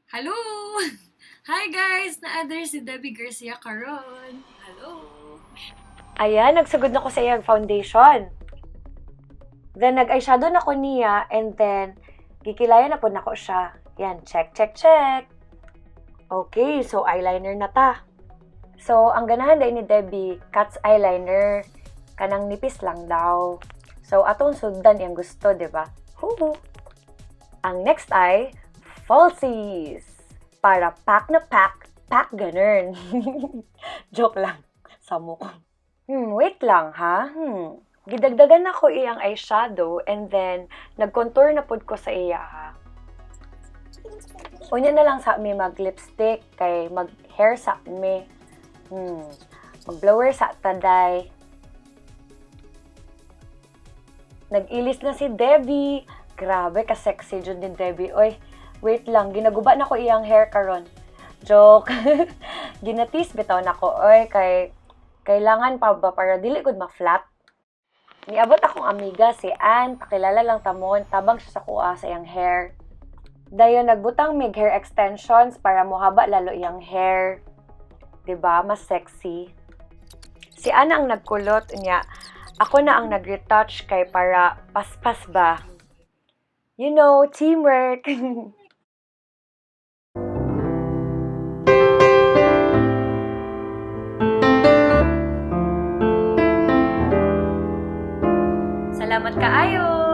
Hello! Hi guys! Naa si Debbie Garcia karon. Hello! Ayan, nagsugod na ko sa iyang foundation. Then, nag-eyeshadow na ko niya and then, gikilayan na po nako siya. Yan, check, check, check. Okay, so eyeliner na ta. So, ang ganahan diay ni Debbie, cat's eyeliner. Kanang nipis lang daw. So, atong sundan iyang gusto, di ba? Huhu. Ang next ay falsies. Para pack na pack, pack ganun. Joke lang. Samo ko. Wait lang ha. Gidagdagan nako iyang eyeshadow and then nag-contour na pud ko sa iya ha. Unya na lang sa mi mag-lipstick kay mag-hair sa mi. Mag-blower sa taday. Nag-ilis na si Debbie. Grabe, ka-sexy jud ni Debbie. Oy, wait lang, ginaguba na ko iyang hair karon. Joke. Ginatis bitaw nako oy kay kailangan pa ba para dili gud ma-flat. Niabot akong amiga si Ann, pakilala lang tamon, tabang siya sa kuha sa iyang hair. Dayon nagbutang mig hair extensions para mohaba lalo iyang hair. 'Di ba? Mas sexy. Si Ann ang nagkulot niya. Ako na ang nag-retouch kay para paspas ba. You know, teamwork. Salamat kaayo.